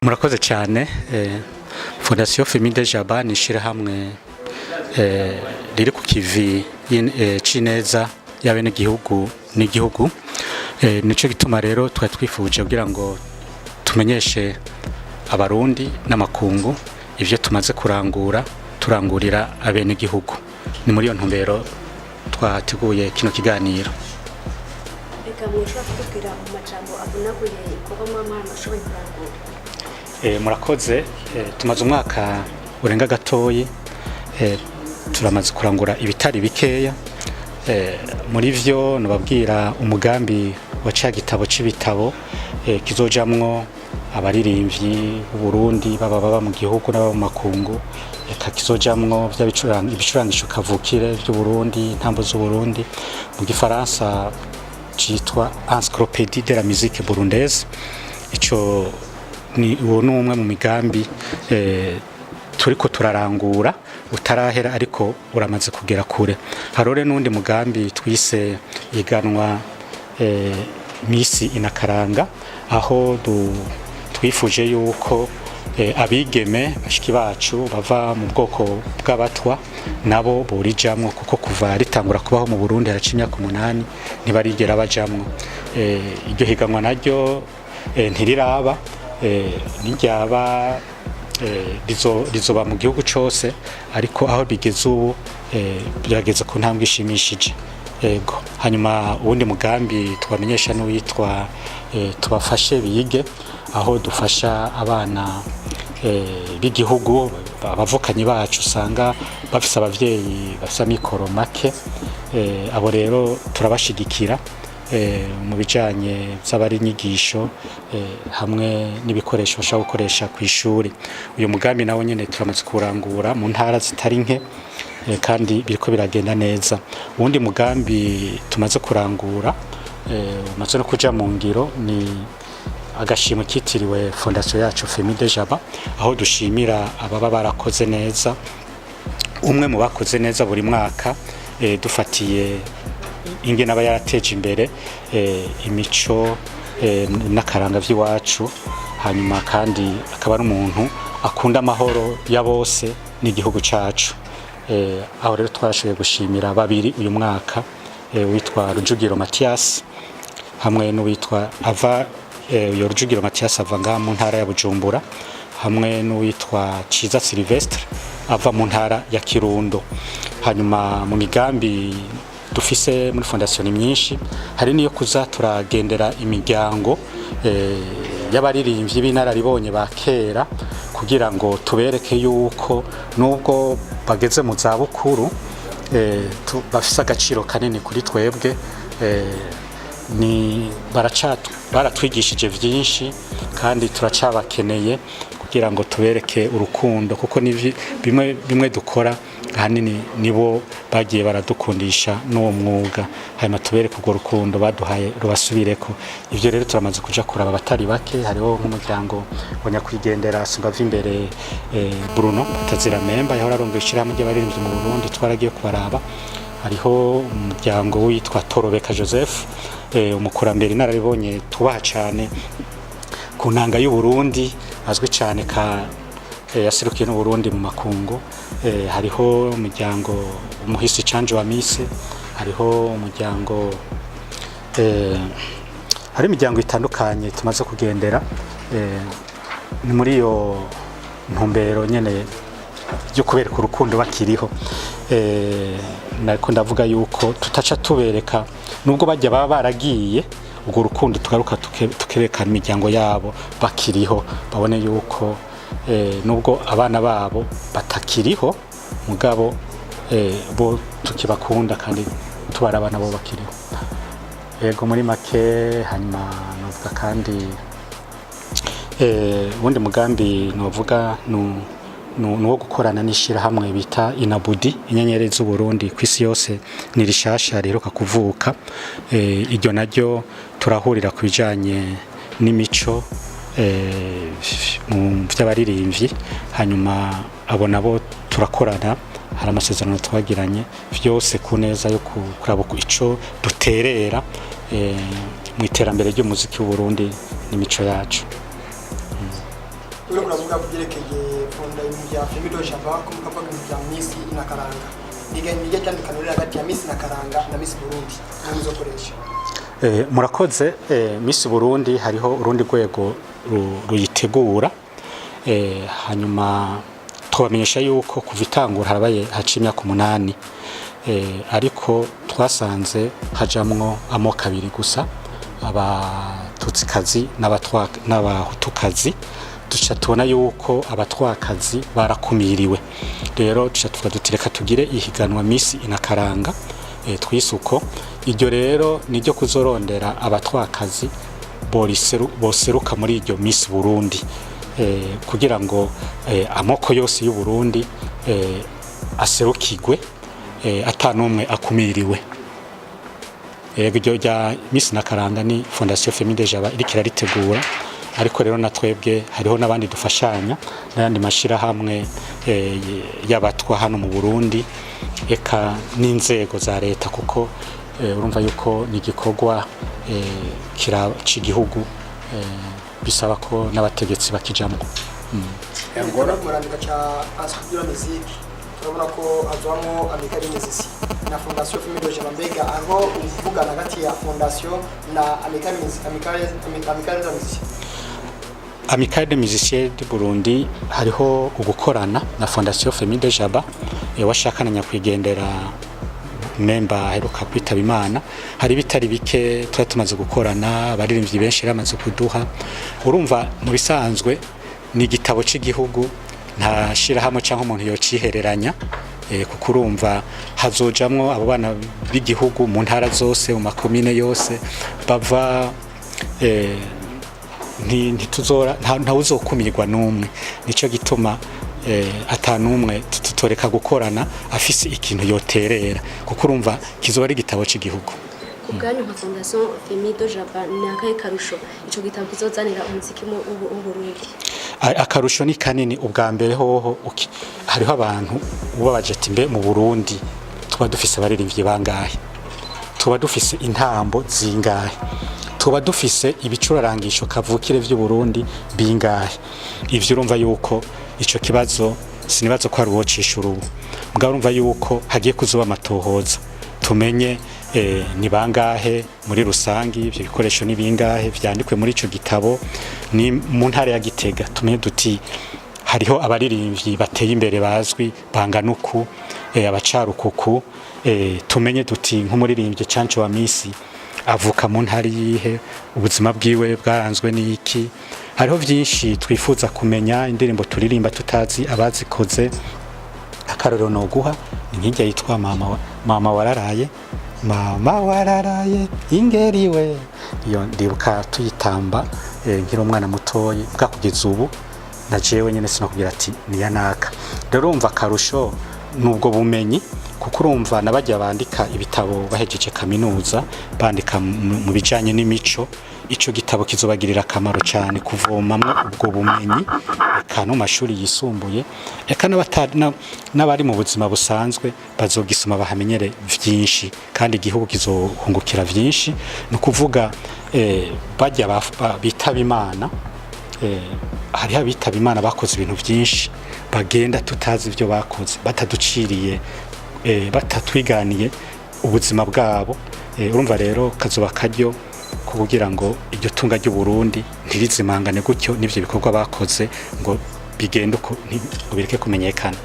Murakoze cyane. Fondation Femide Jaba ni ishyirahamwe riri ku kivi c'ineza y'abenegihugu n'igihugu. Nico gituma rero twari twifuje kugira ngo tumenyeshe Abarundi n'amakungu ivyo tumaze kurangura, turangurira abenegihugu. Ni muri iyo ntumbero twateguye kino kiganiro. Reka mushobora kutubwira mu majambo avunaguye ibikorwa muba mwarashoboye kurangura? Murakoze. Tumaze umwaka urenga gatoyi, turamaze kurangura ibitari bikeya. Muri vyo nababwira umugambi wa ca gitabo c'ibitabo kizojamwo abaririmbyi b'Uburundi, baba baba mu gihugu n'ababa mu makungu, eka kizojamwo vya ibicurangisho kavukire vy'Uburundi, intambo z'Uburundi, mu gifaransa citwa Encyclopédie de la musique burundaise. Ico ni uwo ni umwe mu migambi turiko turarangura, utarahera ariko uramaze kugera kure. Harore n'undi mugambi twise iganwa Misi Inakaranga, aho twifuje yuko abigeme bashiki bacu bava mu bwoko bw'Abatwa nabo borijamwo, kuko kuva ritangura kubaho mu Burundi haraca imyaka 8, ntibarigera bajamwo. Iryo higanwa naryo ntiriraba, niryaba rizoba mu gihugu cose, ariko aho bigeze ubu birageze ku ntambwe ishimishije. Yego. Hanyuma uwundi mugambi twamenyesha n'uwitwa Tubafashe Bige, aho dufasha abana b'igihugu, abavukanyi bacu usanga bafise abavyeyi bafise amikoro make. Abo rero turabashigikira mu bijanye vy'abari inyigisho hamwe n'ibikoresho bashobora gukoresha ku ishuri. Uyu mugambi nawo nyene turamaze kuwurangura mu ntara zitari nke, kandi biriko biragenda neza. Uwundi mugambi tumaze kurangura, umaze no kuja mu ngiro, ni agashimwe kitiriwe fondation yacu Femide Jaba, aho dushimira ababa barakoze neza, umwe mu bakoze neza buri mwaka, dufatiye ingene aba yarateje imbere imico n'akaranga vy'iwacu, hanyuma kandi akaba ari umuntu akunda amahoro ya bose n'igihugu cacu. Aho rero twarashoboye gushimira babiri uyu mwaka, witwa Rujugiro Mathias hamwe n'uwitwa ava uyo Rujugiro Mathias ava ngaha mu ntara ya Bujumbura, hamwe n'uwitwa Ciza Sylvestre ava mu ntara ya Kirundo. Hanyuma mu migambi dufise muri fondation ni myinshi, hari niyo kuza turagendera imiryango y'abaririmbyi b'inararibonye ba kera, kugira ngo tubereke yuko nubwo bageze mu zabukuru bafise agaciro kanini kuri twebwe. Ni baratwigishije vyinshi kandi turacabakeneye kugira ngo tubereke urukundo, kuko ni bimwe bimwe dukora ahanini nibo bagiye baradukundisha n'uwo mwuga, hanyuma tubereke urwo rukundo baduhaye rubasubireko. Ivyo rero turamaze kuja kuraba abatari bake. Hariho nk'umuryango wa nyakwigendera Simbavimbere Bruno Batazira Memba, yahora arongoye ishirahamwe ry'abaririmbyi mu Burundi, twaragiye kubaraba. Hariho umuryango witwa Torobeka Joseph, umukurambere inararibonye tubaha cane ku ntanga y'u Burundi, azwi cyane ka yaserukiye n'u Burundi mu makungu. Hariho umuryango umuhisi Canje wa Mise, hariho umuryango hari imiryango itandukanye tumaze kugendera. Ni muri iyo ntumbero nyene yo kubereka urukundo bakiriho. Nariko ndavuga yuko tutaca tubereka nubwo bajya baba baragiye, urwo rukundo tugaruka tukerekana imiryango yabo bakiriho, babone yuko nubwo abana babo batakiriho, mugabo bo tukibakunda kandi tubaraba nabo bakiriho. Yego, muri make. Hanyuma novuga kandi uwundi mugambi novuga ni uwo gukorana n'ishirahamwe bita Inabudi, Inyenyeri z'Uburundi ku isi yose. Ni rishasha riheruka kuvuka. Iryo naryo turahurira ku bijanye n'imico mu vy'abaririmbyi, hanyuma abo nabo turakorana, hari amasezerano twagiranye, vyose ku neza yo kuraba ico duterera mu iterambere ry'umuziki w'Uburundi n'imico yacu. Uriko uravuga ku byerekeye fonda ibintu bya Famille de Jaba, ko mukavuga ibintu bya Miss na Karanga. Niga niga itandukaniro riri hagati ya Miss na Karanga na Miss Burundi niyo muzokoresha? Murakoze. Miss Burundi hariho urundi rwego ruyitegura. Hanyuma twabamenyesha yuko kuva itangura harabaye haciye imyaka 8, ariko twasanze hajamwo amoko abiri gusa, Abatutsikazi n'Abahutukazi. Duca tubona yuko Abatwakazi barakumiriwe. Rero duca tuvuga duti reka tugire ihiganwa Miss Inakaranga, twise uko. Iryo rero niryo kuzorondera Abatwakazi boseruka muri iryo Miss Burundi, kugira ngo amoko yose y'u Burundi aserukigwe, ata n'umwe akumiriwe. Yego, iryo rya Miss Nakaranga ni Fondation Famille de Jaba iriko iraritegura, ariko rero na twebwe hariho n'abandi dufashanya n'ayandi mashirahamwe y'Abatwa hano mu Burundi, eka n'inzego za leta, kuko urumva yuko ni igikorwa c'igihugu, bisaba ko n'abategetsi bakijamwo. Ngora murandika cha Encyclopédie de la musique, turabona ko hazwamo Amicale des Musiciens na Fondation Famille de Jaba. Mbega aho uvugana hagati ya Fondation na Amicale des Musiciens? Amicale des Musiciens du Burundi hariho ugukorana na Fondation Famille de Jaba. Washaka na nyakwigendera memba aheruka kwitaba Imana, hari bitari bike twari tumaze gukorana, abaririmbyi benshi bamaze kuduha. Urumva mu bisanzwe ni igitabo cy'igihugu, nta shirahamwe cyangwa umuntu yocihereranya, kuko urumva hazojamwo abo bana b'igihugu mu ntara zose, mu makomine yose bava, ntituzora ntawuzokumirwa n'umwe. Nico gituma ata n'umwe tutoreka gukorana afise ikintu yoterera, kuko urumva kizoba ari igitabo cy'igihugu. Ku bwanyu nka Fondation Famille de Jaba, ni akahe karusho ico gitabo kizozanira umuziki mu w'Uburundi? Akarusho ni kanini. Ubwa mbere hoho hariho abantu ubabaje ati mbe mu Burundi tuba dufise abaririmbyi bangahe, tuba dufise intambo zingahe, tuba dufise ibicurarangisho kavukire vy'u Burundi bingahe? Ivyo urumva yuko ico kibazo sinibazo ko ari uwocisha ubu. Mugabo urumva yuko hagiye kuzoba amatohoza, tumenye ni bangahe muri rusangi, ivyo bikoresho ni bingahe vyandikwe muri ico gitabo. Ni mu ntara ya Gitega, tumenye duti hariho abaririmbyi bateye imbere bazwi bangana uku, abacarukuku, tumenye duti nk'umuririmbyi Canco wa Misi avuka mu ntara yihe, ubuzima bwiwe bwaranzwe n'iki. Hariho vyinshi twifuza kumenya, indirimbo turirimba tutazi abazikoze. Akarorero noguha ni nk'irya yitwa mama, mama wararaye, mama wararaye ingeriwe. Iyo ndibuka tuyitamba nkiri umwana mutoyi, bwa kugeza ubu na jewe nyene sinakubwira ati niya naka. Rero urumva akarusho nubwo bumenyi, kuko urumva nabajya bandika ibitabo bahejeje kaminuza, bandika mu bijanye n'imico, ico gitabo kizobagirira akamaro cyane kuvomamwo ubwo bumenyi, eka no mu mashuri yisumbuye, eka n'abari mu buzima busanzwe bazogisoma bahamenyere vyinshi, kandi igihugu kizohungukira vyinshi. Ni ukuvuga bajya bitaba Imana, hariho abitaba Imana bakoze ibintu byinshi, bagenda tutazi ibyo bakoze, bataduciriye, batatwiganiye ubuzima bwabo. Urumva rero kazoba karyo ko kugira ngo iryo tunga ry'u Burundi ntirizimangane gutyo, n'ivyo bikorwa bakoze ngo bigende uko, ngo bireke kumenyekana.